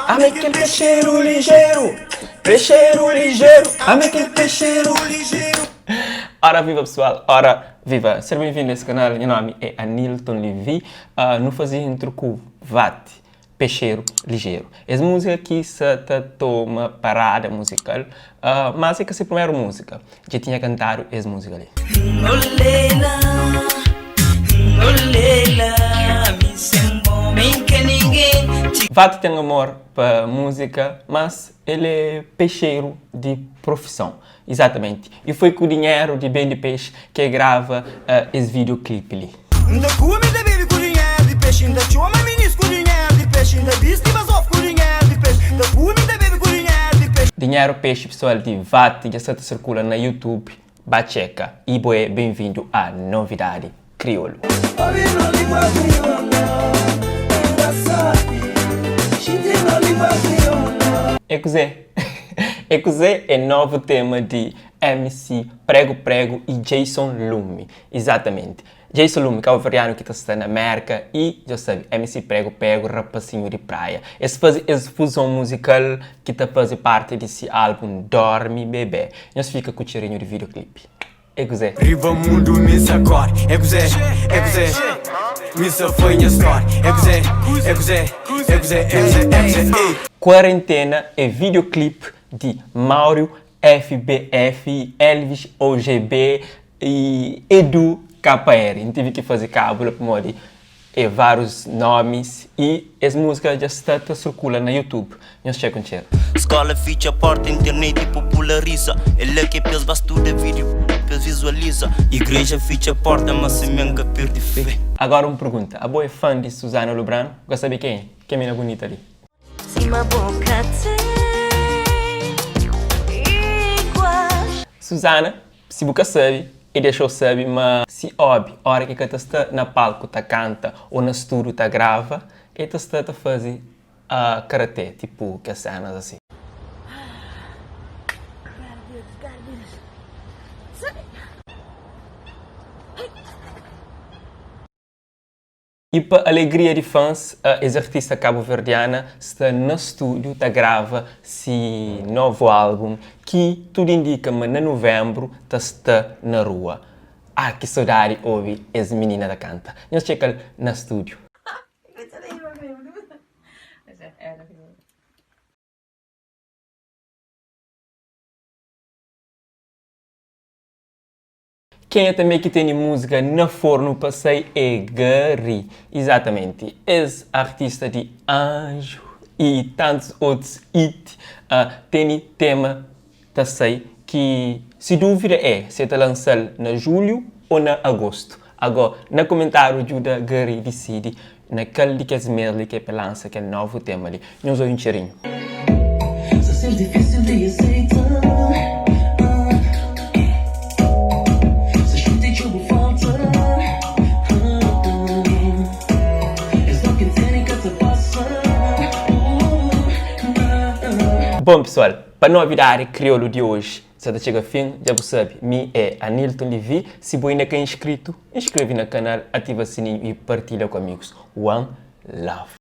Ami é kel pexeru lijeru, pexeru lijeru, ami é kel pexeru lijeru. Ora viva pessoal, ora viva! Ser bem-vindo a esse canal, nha nome é Anilton Levy. Uh, nu faze intro ku Vati, Pexeru Lijeru. Es múzika ki sa ta toma parada muzikal, uh, mas é ka se primeru múzika. Dja tinha kantadu es múzika li. Vati ten amor pa múzika, mas el é pexeru di profison. Izatamenti. I foi ku dinheru di bende pexi ki el grava es videoclip li. N ta kume, n ta bebe ku dinheru di pexi N ta txoma minis ku dinheru di pexi N ta bisti bazof ku dinheru di pexi N ta kume, n ta bebe ku dinheru di pexi. Dinheru pexi pessoal di Vati dja sta ta circula na YouTube ba txeka i bo é ben vindu a novidadi kriolu. Obi no lingua kriolu era sabi Xinti no lingua kriolu. É kuzê? É kuzê é novu tema di MC Prego Prego i Jason Lume. Izatamenti. Jason Lume, kabuverdianu ki ta sta na Merka i, dja sabe, MC Prego Prego, rapasinhu di Praia. Es faze es fuzon muzikal ki ta faze parti di si albun Dormi Bebé. Nhos fika ku txerinhu di videoclip. É kuzê? Riba mundu mi sa kore É kuzê, é kuzê Mi sa foi nha story É kuzê, é kuzê É kuzê, é kuzê, é kuzê, ei. Quarentena é videoclip di Mauro FBF, Elvis OGB i Edu KR. N tive ki faze kábula pamodi é várius nomis i es múzika dja sta ta sirkula na YouTube. Nhos txeka un txeru. Skola fitxa porta, internet populariza É la ke pes ba studa vídeo pes vizualiza Igreja fitxa porta, ma simé N ka perde fé. Agora un pergunta, abo é fã di Suzana Lubrano? Bu ka sabe ken é? Kel mina bunita li. Sima bo ka ten igual. Suzana, si bu ka sabe, e dexa-u sabe ma si obi ora ki ka ta sta na palku ta kanta o na studu ta grava, e ta sta ta faze karate, tipu kes senas asi. I pa alegria di fãs, es artista kabuverdiana sta na stúdiu ta grava si novu álbum ki tudu indika ma na nuvenbru ta sta na rua. Ah, ki sodadi obi es minina ta kanta! Nhos txeka-l na stúdiu. Kenha tanbe ki tene múzika na fornu pa sai é Gary. Izatamenti, es artista di Anju i tantus otus hit tene tema ta sai ki si dúvida é si el ta lansa-l na julhu ô na agostu. Agó, na kumentáriu djuda Gary disidi na kal di kes mês li ki el pa lansa kel novu tema li. Nhos obi un txerinhu. Sa ser difícil di aceita Sa xinti txeu bu falta Es dor ki N tene ka ta pasa Bon pesoal, pa novidadi kriolu di oji sa ta txega fin, dja bu sabe, mi é Anilton Levy, si bo inda ka inskritu, inskrevi na kanal, ativa sininhu i partilha ku amigus. One love.